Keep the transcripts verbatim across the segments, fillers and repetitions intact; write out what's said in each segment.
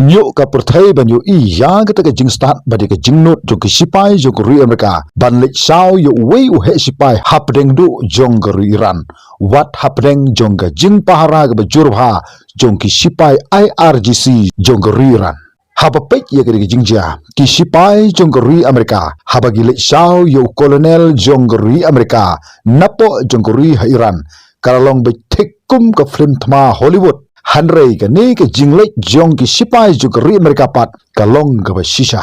Ñiuh ka pyrthei ban ïohi ïa kata ka jingstad bad ïa ka jingnud jong ki sipai jong ka ri Amerika ban leit shaw ïa uwei u heh sipai hapdeng duh jong ka ri Iran, wat hapdeng jong ka jingpahara kaba jur bha jong ki sipai I R G C jong ka ri Iran. Haba peit ïa kata ka jingjia, ki sipai jong ka ri Amerika haba ki leit shaw ïa u colonel jong ka ri Amerika napoh jong ka ri ha Iran, ka la long beit thik kum ka film thma Hollywood. Hynrei kane ka jingleit jong ki sipai jong ka ri Amerika pat ka long kaba shisha.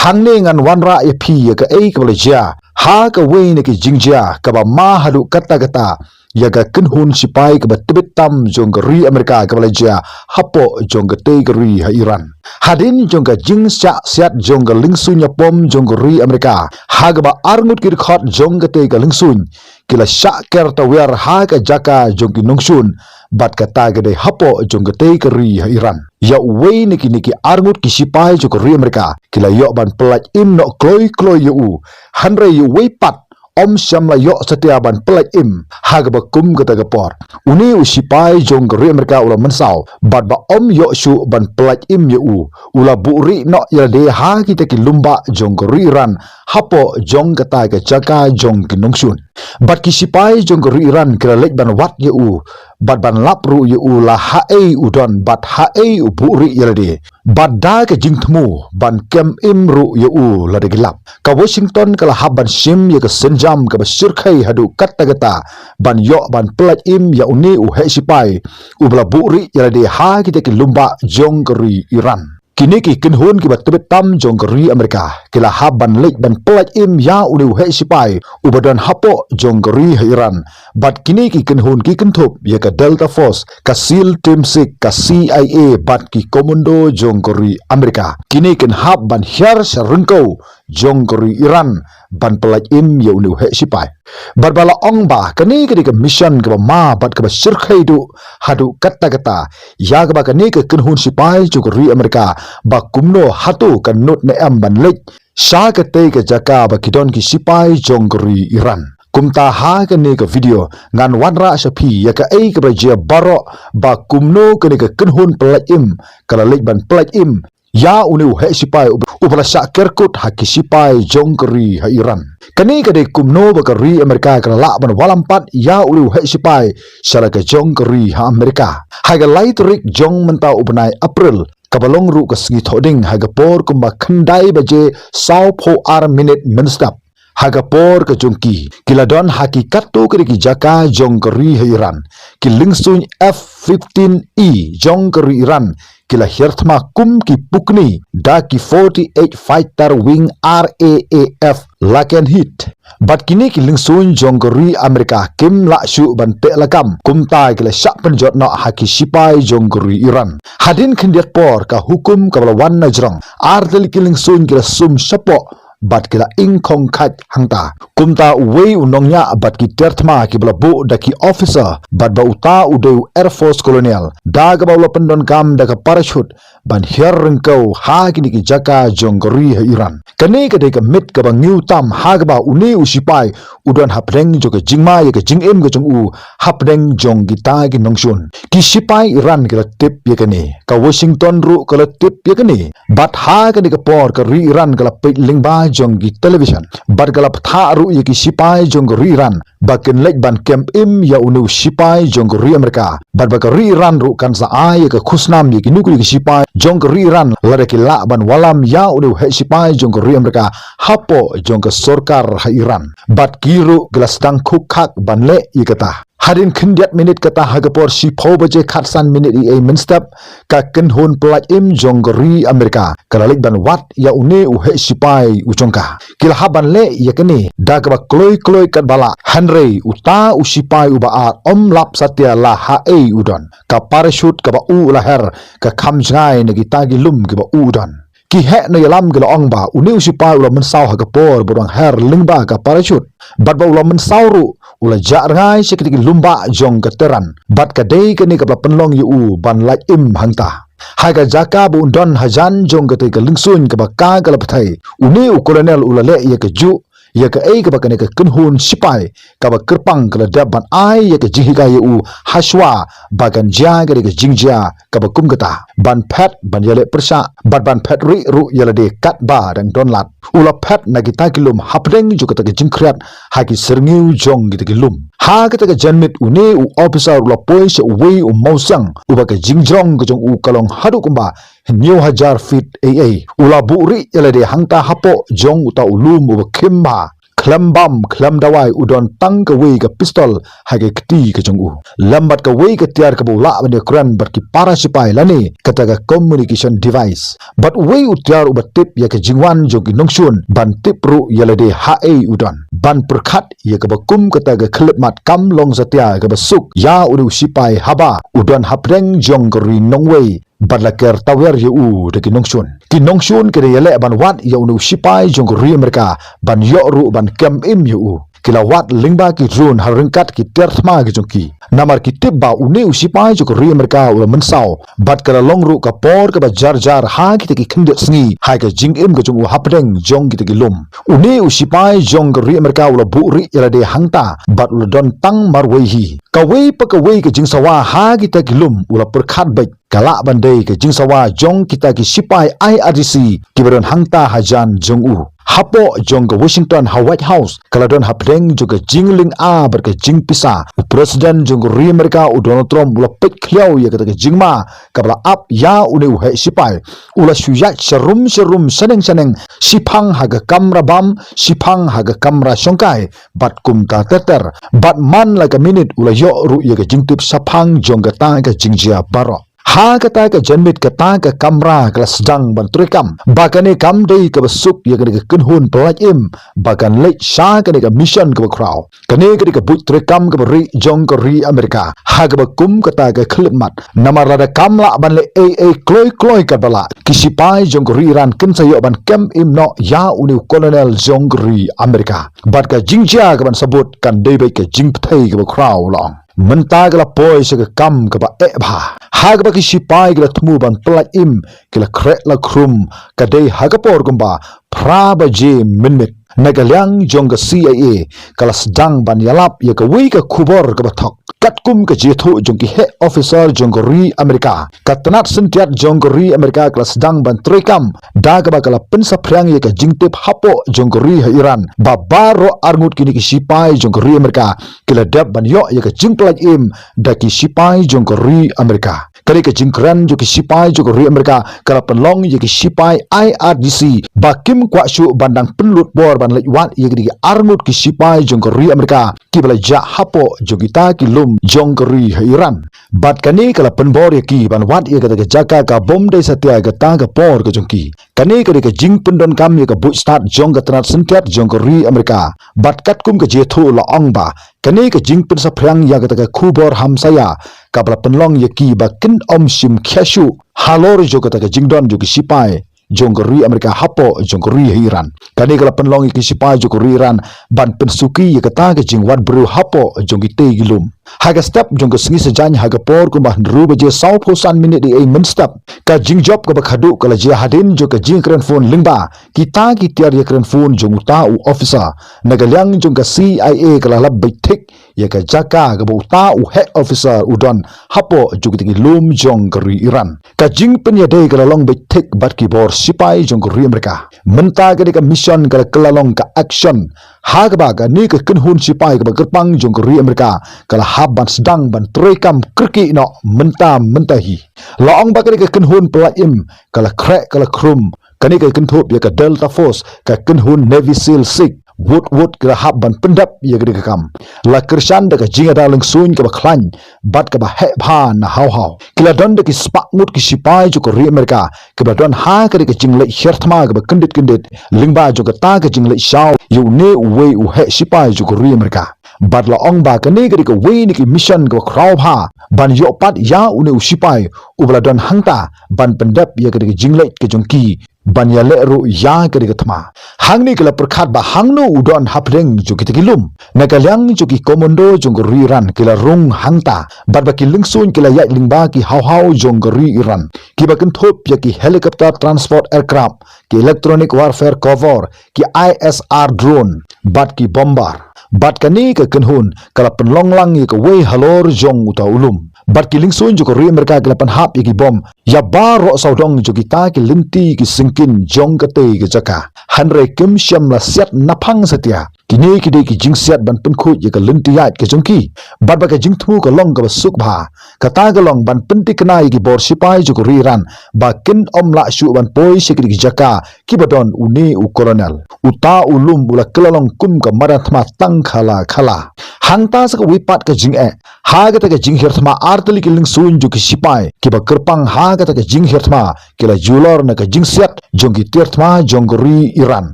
Hangne ngan wanrah ïa phi ïa kaei kaba la jia ha kawei na ki jingjia kaba ma haduh katta katta ïa ka kynhun sipai kaba tbit tam jong ka ri Amerika kaba la jia hapoh jong katei ka ri ha Iran. Hadien jong ka jingshah siat jong ka lyngsuiñ ïapom jong ka ri Amerika, ha kaba arngut ki dkhot jong katei ka lyngsuiñ ki la shah ker tawiar ha ka jaka jong ki nongshun, bad kata ka dei hapoh jong katei ka ri ha Iran. Ïa uwei na kine ki arngut ki sipai jong ka ri Amerika ki la ïoh ban pyllait im noh kloi kloi ïa u, hynrei ïa uwei pat ym shym la ïoh satia ban pyllait im ha kaba kum kata ka por. Une u sipai jong ka ri Amerika u la mynsaw, bad ba ym ïoh shuh ban pyllait im ïa u, u la buhrieh noh ïa lade ha kita ki lymbah jong ka ri Iran hapoh jong kata ka jaka jong ki nongshun. Bad ki sipai jong ka ri Iran ki la leit ban wad ïa u bad ban lap ruh ïa u la haei u don bad haei u buhrieh ïa lade. Bad da ka jingthmu ban kem im ruh ïa u lada ki lap. Ka Washington ka la hap ban shim ïa ka sienjam kaba shyrkhei haduh katta katta ban ïoh ban pyllait im ïa une u heh sipai uba la buhrieh ïa lade ha kita ki lymbah jong ka ri Iran. Kine ki kynhun kiba tbit tam jong ka ri Amerika ki la hap ban leit ban pyllait im ïa une u heh sipai uba don hapoh jong ka ri ha Iran. Bad kine ki kynhun ki kynthup ïa ka Delta Force, ka SEAL Team Six, ka C I A bad ki komando jong ka ri Amerika. Kine kin hap ban hiar sha ryngkew jong ka ri Iran ban pyllait im ïa une u heh sipai. Bad ba la ong ba kane ka dei ka mission kaba ma bad kaba shyrkhei duh haduh katta katta, ïa kaba kane ka kynhun sipai jong ka ri Amerika ba kumno hato kan nud ne em ban leit sha katei ka jaka ba ki don ki sipai jong ka ri Iran. Kumta ha kane ka video ngan wanrah sha phi ïa kaei kaba la jia baroh ba kumno kane ka kynhun pyllait im ka la leit ban pyllait im ïa une u heh sipai uba la shah ker kut ha ki sipai jong ka ri ha Iran. Kane ka dei kumno ba ka ri Amerika ka la lah ban wallam pat ïa une u heh sipai sha la ka jong ka ri ha Amerika. Ha ka lai tarik jong mynta u bnai April, kaba long ruh ka sngi Thohdieng, ha ka por kumba khyndai baje sawphew ar minit mynstep, ha ka por ka jong ki, ki la don ha ki katto katne ki jaka jong ka ri ha Iran. Ki lyngsuiñ F fifteen E jong ka ri Iran ki la hiar thma kum ki pukni da ki forty-eight Fighter Wing R A A F Laken Heat. Bad kine ki lyngsuiñ jong ka ri Amerika kim lah shuh ban teh lakam, kumta ki la shah pynjot noh ha ki sipai jong ka ri Iran. Hadien khyndiat por ka hukum kaba la wan na jrong, ar tylli ki lyngsuiñ ki la sum shapoh bad ki la ingkhong khait hangta. Kumta uwei u nongñiah bad ki tiar thma kiba la buh da ki officer bad ba uta u dei u Air Force Colonel, da kaba u la pyndonkam da ka parachute ban hiar ryngkew ha kine ki jaka jong ka ri ha Iran. Kane ka dei ka miet kaba ngiew tam ha kaba une u sipai u don hapdeng jong ka jingma ïa ka jingim ka jong u hapdeng jong kita ki nongshun. Ki sipai Iran ki la tip ïa kane, ka Washington ruh ka la tip ïa kane. Bad ha kane ka por ka ri Iran ka la peit lyngba jong ki television bad ka la pynthah ruh ïa ki sipai jong ka ri Iran ba kin leit ban kem im ïa une u sipai jong ka ri Amerika. Bad ba ka ri Iran ruh kan sa ai ïa ka khusnam ïa kino kino ki sipai jong ka ri Iran lada ki lah ban wallam ïa une u heh sipai jong ka ri Amerika hapoh jong ka sorkar ha Iran. Bad ki ruh ki la sdang khuk khak ban leh ïa kata. Hadien khyndiat minit kata, ha ka por shiphew baje khatsan minit eiei mynstep, ka kynhun pyllait im jong ka ri Amerika ka la leit ban wad ïa une u heh sipai u jong ka. Ki la hap ban leh ïa kane da kaba kloi kloi katba lah, hynrei uta u sipai uba ar ym lap satia la haei u don. Ka parachute kaba u la hiar ka kham jngai na kita ki lum kiba u don. Ki heh nongïalam ki la ong ba une u sipai u la mynsaw ha ka por ba u dang hiar lyngba ka parachute bad ba u la mynsaw ruh u la jah rngai sha kita ki lymbah jong ka Tehran bad ka dei kane kaba la pynlong ïa u ban lait im hangta. Ha ka jaka ba un don hajan jong katei ka lyngsuiñ kaba ka ka la pynthei, une u colonel u la leh ïa ka juh ïa kaei kaba kane ka kynhun sipai kaba kyrpang ka la dep ban ai ïa ka jinghikai ïa u, hashwa ba kan jia kadei ka jingjia kaba kum kata. Ban phet, ban ïaleh pyrshah bad ban phet rieh ruh ïa lade katba dang don lad, u la phet na kita ki lum hapdeng jong kata ka jingkhriat ha ki syrngiew jong kita ki lum. Ha kata ka janmiet une u officer u la poi sha uwei u mawsiang uba ka jingjrong ka jong u ka long haduh kumba hynñiew hajar feet ei ei. U la buh rieh ïa lade hangta hapoh jong uta u lum uba khim bha. Khlem bam khlem dawai, u don tang kawei ka pistol ha ka kti ka jong u, lem bad kawei ka tiar kaba u lah ban ïakren bad ki para sipai lane kata ka communication device. Bad uwei u tiar uba tip ïa ka jingwan jong ki nongshun ban tip ruh ïa lade haei u don. Ban pyrkhat ïa kaba kum kata ka khyllipmat kam long satia kaba suk ïa une u sipai haba u don hapdeng jong ka ri nongwei bad la ker tawiar ïa u da ki nongshun. Ki nongshun ki da ïaleh ban wad ïa une u sipai jong ka ri Amerika ban ïoh ruh ban kem im ïa u. Ki la wad lyngba ki drone ha ryngkat ki tiar thma ki jong ki. Namar ki tip ba une u sipai jong ka ri Amerika u la mynsaw bad ka la long ruh ka por kaba jar jar ha kita ki khyndiat sngi ha ka jingim ka jong u hapdeng jong kita ki lum. Une u sipai jong ka ri Amerika u la buh rieh ïa lade hangta bad u la don tang marwei hi. Kawei pa kawei ka jingsawa ha kita ki lum u la pyrkhat beit ka lah ban dei ka jingsawa jong kita ki sipai I R G C kiba don hangta hajan jong u. Hapoh jong ka Washington ha White House ka la don hapdeng jong ka jinglyngngoh bad ka jingpisa, u President jong ka ri Amerika u Donald Trump u la peit khliaw ïa kata ka jingma kaba la ap ïa une u heh sipai. U la shu ïaid sharum sharum shaneng shaneng, shiphang ha ka kamra bam, shiphang ha ka kamra shongkai, bad kumta ter ter. Bad man la ka minit u la ïoh ruh ïa ka jingtip shaphang jong kata ka jingjia baroh. Ha kata ka janmiet kata ka kamra ka la sdang ban treikam ba kane kam dei kaba suk ïa kane ka kynhun pyllait im ba kan leit sha kane ka mission kaba khraw. Kane ka dei ka buit treikam kaba rieh jong ka ri Amerika ha kaba kum kata ka khyllipmat. Namar lada kam lah ban leh ei ei kloi kloi katba lah, ki sipai jong ka ri Iran kin sa ïoh ban kem im noh ïa une u colonel jong ka ri Amerika. Bad ka jingjia kaban sa bud kan dei beit ka jingpyrthei kaba khraw, la ong. Mynta ka la poi sha ka kam kaba eh bha, ha kaba ki sipai ki la thmu ban pyllait im, ki la khreh la khrum. Ka dei ha ka por kumba phra baje mynmiet. Na ka liang jong ka C I A ka la sdang ban ïalap ïa kawei ka khubor kaba thok. Katkum ka jingïathuh jong ki heh officer jong ka ri Amerika, ka tnat syntiat jong ka ri Amerika ka la sdang ban treikam da kaba ka la pynsaphriang ïa ka jingtip hapoh jong ka ri ha Iran ba baroh arngut kine ki sipai jong ka ri Amerika ki la dep ban ïoh ïa ka jingpyllait im da ki sipai jong ka ri Amerika. Ka dei ka jingkren jong ki sipai jong ka ri Amerika ka la pynlong ïa ki sipai I R G C ba kim kwah shuh ban dang pynlut por ban leit wad ïa ki arngut ki sipai jong ka ri Amerika kiba la jah hapoh jong kita ki lum jong ka ri ha Iran. Bad kane ka la pynbor ïa ki ban wad ïa kata ka jaka ka bym dei satia kata ka por ka jong ki. Kane ka dei ka jingpyndonkam ïa ka buit stad jong ka tnat syntiat jong ka ri Amerika. Bad katkum ka jingïathuh la ong ba kane ka jingpynsaphriang ïa kata ka khubor hamsaïa kaba la pynlong ïa ki ba kin ym shim khia shuh halor jong kata ka jingdon jong ki sipai jong ka ri Amerika hapoh jong ka ri ha Iran. Kane ka la pynlong ïa ki sipai jong ka ri Iran ban pynsuki ïa kata ka jingwad briew hapoh jong kitei ki lum. Ha ka step jong ka sngi Saitjaiñ ha ka por kumba hynriew baje sawphew san minit ei ei mynstep, ka jingjop kaba khadduh ka la jia hadien jong ka jingkren phone lyngba kita ki tiar ïakren phone jong uta u officer. Na ka liang jong ka C I A ka la lap beit thik ïa ka jaka kaba uta u heh officer u don hapoh jong kita ki lum jong ka ri Iran. Ka jingpynïadei ka la long beit thik bad ki bor sipai jong ka ri Amerika. Mynta ka dei ka mission ka la kylla long ka action, ha kaba kane ka kynhun sipai kaba kyrpang jong ka ri Amerika ka la hap ban sdang ban treikam kyrkieh noh mynta mynta hi. La ong ba ka dei ka kynhun pyllait im ka la khreh ka la khrum. Kane ka kynthup ïa ka Delta Force, ka kynhun Navy SEAL six, wut wut ki la hap ban pyndep ïa kane ka kam. La kyrshan da ka jingïada lyngsuiñ kaba khlaiñ bad kaba heh bha na haw haw. Ki la don da ki spah ngut ki sipai jong ka ri Amerika kiba la don ha kane ka jingleit hiar thma kaba kyndit kyndit lyngba jong kata ka jingleit shaw ïa une uwei u heh sipai jong ka ri Amerika. Bad la ong ba kane ka dei kawei na ki mission kaba khraw bha ban ïoh pat ïa une u sipai uba la don hangta ban pyndep ïa kane ka jingleit ka jong ki ban ïaleh ruh ïa ka dei ka thma. Hangne ki la pyrkhat ba hangno u don hapdeng jong kita ki lum. Na ka liang jong ki komando jong ka ri Iran ki la rung hangta bad ba ki lingsuiñ ki la ïaid lyngba ki haw haw jong ka ri Iran, kiba kynthup ïa ki helicopter transport aircraft, ki electronic warfare covert, ki I S R drone bad ki bomber. Bad kane ka kynhun ka la pynlong lang ïa kawei halor jong uta u lum. Bad ki lingsuiñ jong ka ri Amerika ki la pynhap ïa ki bom ïa baroh sawdong jong kita ki lynti ki syngkien jong katei ka jaka. Hynrei kim shym la siat naphang satia. Kine ki dei ki jingsiat ban pynkhuid ïa ka lynti ïaid ka jong ki. Bad ba ka jingthmu ka long kaba suk bha. Kata ka long ban pyntikna ïa ki bor sipai jong ka ri Iran ba kin ym lah shuh ban poi sha ki dei ki jaka kiba don une u colonel. Uta u lum u la kylla long kum ka madan thma tang khala khala. Hangta sa kawei pat ka jingeh, ha kata ka jinghiar thma, artylli ki lingsuiñ jong ki sipai kiba kyrpang ha kata ka jinghiar thma ki la julor na ka jingsiat jong ki tiar thma jong ka ri Iran.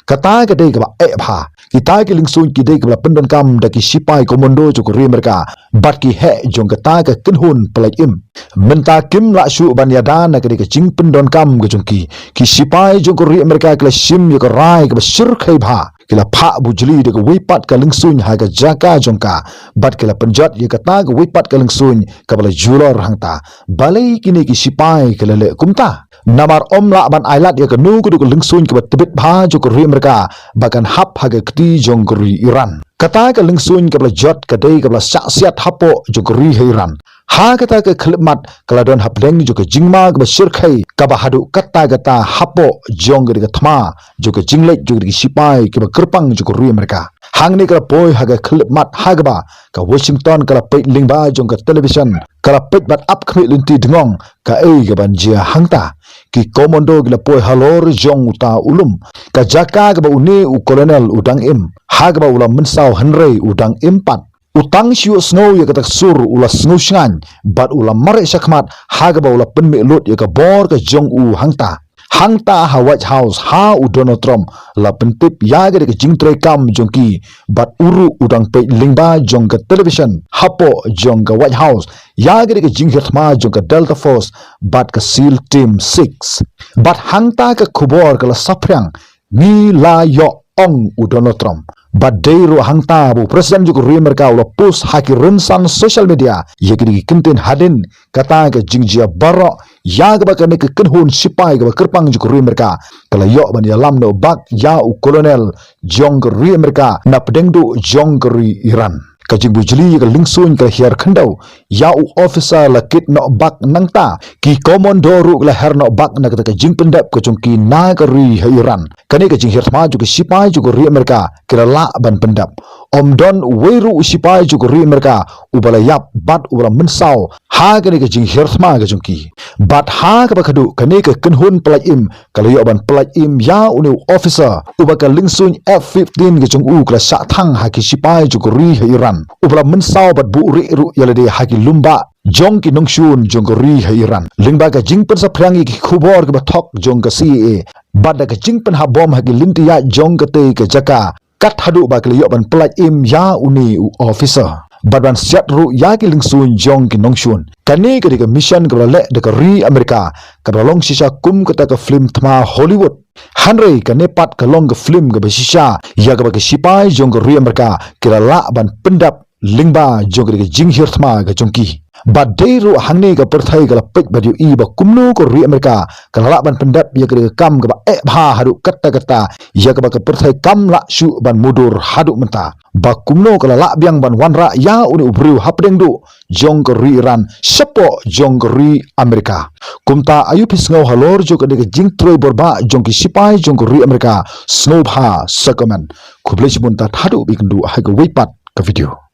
Kata ka dei kaba eh bha. Kita ki lingsuiñ ki dei kiba la pyndonkam da ki sipai komando jong ka ri Amerika bad ki heh jong kata ka kynhun pyllait im. Mynta kim lah shuh ban ïada na ka dei ka jingpyndonkam ka jong ki. Ki sipai jong ka ri Amerika ki la shim ïa ka rai kaba shyrkhei bha. Ki la phah bujli da kawei pat ka lingsuiñ ha ka jaka jong ka bad ki la pynjot ïa kata kawei pat ka lingsuiñ kaba la julor hangta. Balei kine ki sipai ki la leh kumta? Namar ym lah ban ailad ïa kano kano ka lingsuiñ kaba tbit bha jong ka ri Amerika ba kan hap ha ka kti jong ka ri Iran. Kata ka lingsuiñ kaba la jot ka dei kaba la shah siat hapoh jong ka ri ha Iran. Ha kata ka khyllipmat ka la don hapdeng jong ka jingma kaba shyrkhei kaba haduh katta katta hapoh jong ka dei ka thma jong ka jingleit jong ka dei ka sipai kiba kyrpang jong ka ri Amerika. Hangne ka la poi ha ka khyllipmat ha kaba ka Washington ka la peit lyngba jong ka television, ka la peit bad ap khmih lynti dngong kaei kaban jia hangta. Ki komando ki la poi halor jong uta u lum, ka jaka kaba une u colonel u dang im, ha kaba u la mynsaw hynrei u dang im pat. U tang shu ïohsngew ïa kata ka sur u la sngew shngaiñ bad u la mareh shakhmat ha kaba u la pynmih lut ïa ka bor ka jong u hangta. Hangta ha White House ha u Donald Trump la pyntip ïa ka dei ka jingtrei kam jong ki bad u ruh u dang peit lyngba jong ka television hapoh jong ka White House ïa ka dei ka jinghiar thma jong ka Delta Force bad ka SEAL Team six. Bad hangta ka khubor ka la saphriang, ngi la ïoh, ong u Donald Trump. Bad dei ruh hangta ba u President jong ka ri Amerika u la post ha ki rynsan social media ïa ki dei ki kyntien hadien kata ka jingjia baroh ïa kaba kane ka kynhun sipai kaba kyrpang jong ka ri Amerika ka la ïoh ban ïalam noh bak ïa u colonel jong ka ri Amerika na pdeng duh jong ka ri Iran. Ka jingbujli ïa ka lingsuiñ ka la hiar khyndew, ïa u officer la kit noh bak nangta, ki komando ruh ka la her noh bak na kata ka jingpyndep ka jong ki na ka ri ha Iran. Kane ka jinghiar thma jong ki sipai jong ka ri Amerika ki la lah ban pyndep. Ym don uwei ruh u sipai jong ka ri Amerika uba la ïap bad uba la mynsaw ha kane ka jinghiar thma ka jong ki. Bad ha kaba khadduh kane ka kynhun pyllait im ka la ïoh ban pyllait im ïa une u officer uba ka lingsuiñ F fifteen ka jong u ka la shah thang ha ki sipai jong ka ri ha Iran, uba la mynsaw bad buhrieh ruh ïa lade ha ki lum bah jong ki nongshun jong ka ri ha Iran. Lyngba ka jingpynsaphriang ïa ki khubor kiba thok jong ka C I A bad da ka jingpynhap bom ha ki lynti ïaid jong katei ka jaka, kat haduh ba ki la ïoh ban pyllait im ïa une u officer bad ban siat ruh ïa ki lingsuiñ jong ki nongshun. Kane ka dei ka mission kaba la leh da ka ri Amerika, kaba la long shisha kum kata ka film thma Hollywood. Hynrei kane pat ka long ka film kaba shisha ïa kaba ki sipai jong ka ri Amerika ki la lah ban pyndep lyngba jong ka dei ka jinghiar thma ka jong ki. Bad dei ruh hangne ka pyrthei ka la peit bad ïohi ba kumno ka ri Amerika ka la lah ban pyndep ïa ka dei ka kam kaba eh bha haduh katta katta ïa kaba ka pyrthei kam lah shuh ban mudui haduh mynta. Ba kumno ka la lah biang ban wanrah ïa une u briew hapdeng duh jong ka ri Iran shapoh jong ka ri Amerika. Kumta aïu phi sngew halor jong ka dei ka jingtrei bor bah jong ki sipai jong ka ri Amerika, sngewbha sa comment. Khublei shibun, tad haduh ba ïakynduh ha kawei pat ka video.